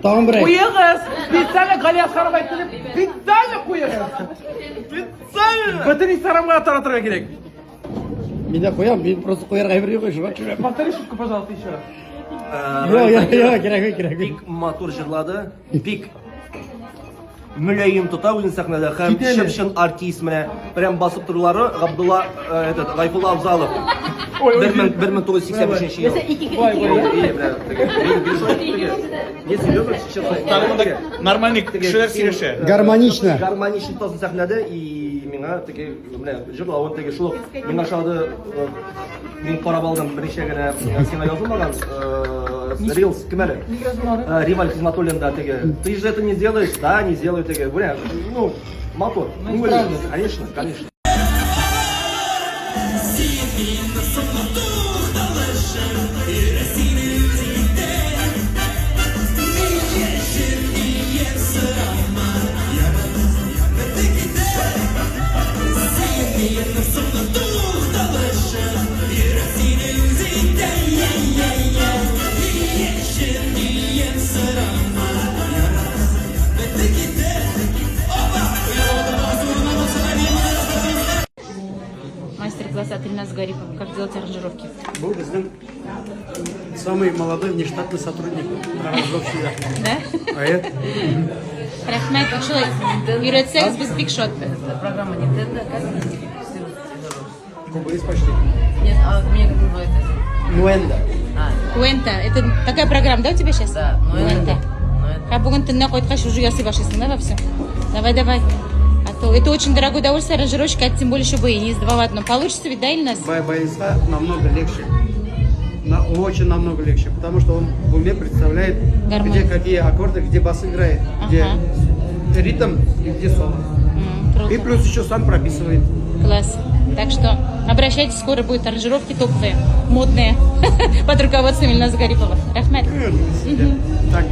Тагын бер әйт. Куегыз! Специально Галиәсгаров әйтте дип, специально куегыз! Специально! Бөтен Инстаграмга таратырга кирәк. Мин дә куям, мин просто куярга әйбер юк, шуңа күрә. Повтори шутку, пожалуйста, еще раз. Юк, юк, юк, кирәкми, кирәкми. Бик матур җырлады, бик мөлаем тота үзен сәхнәдә һәм Кит әле. чып-чын артист менә прям басып торулары Габдулла э, этот Гайфулла Авзалов. Ой, ой, 1985 ел. Ой, ой, ой. Ие, менә теге, мин бик шулай теге. Не серьезно, честно. Тагын нормальный кешеләр сөйләшә. Гармонично. Гармонично тотсын сәхнәдә и миңа теге менә җырлавын теге шул ук миңа ошады э, мин карап алдым берничә генә э, сиңа язылмаган э, рилс кем әле? Э, Риваль Хизматуллин да теге. Ты же это не сделаешь, да, не сделаю теге. Бля, ну, матур. Күңелле. Конечно, конечно. Мастер-класс от Ильназ Гарипова. Как делать аранжировки. Бу безнең самый молодой внештатный сотрудник аранжировщик. Да? А это? Рәхмәт, шулай өйрәтсәгез, без бик шат. Программа Nintendo, как Кубрис почти. Нет, а у меня как называется? Нуэнда. А, Куэнта. Это такая программа, да, у тебя сейчас? да, но это. Куэнта. Но это. А бүген төнлә кайткач уже ясый башлыйсың, да, во всем? Давай, давай. А то это очень дорогое удовольствие, аранжировщик, а тем более еще баянист, два в одном. Получится ведь, да, Ильназ? Баяниста намного легче. Очень намного легче, потому что он в уме представляет, Гармонию. где какие аккорды, где бас играет, где ритм и где соло. Круто. И плюс еще сам прописывает. Класс. Так что обращайтесь, скоро будут аранжировки топовые, модные, под руководством Ильназа Гарипова. Рәхмәт. Так.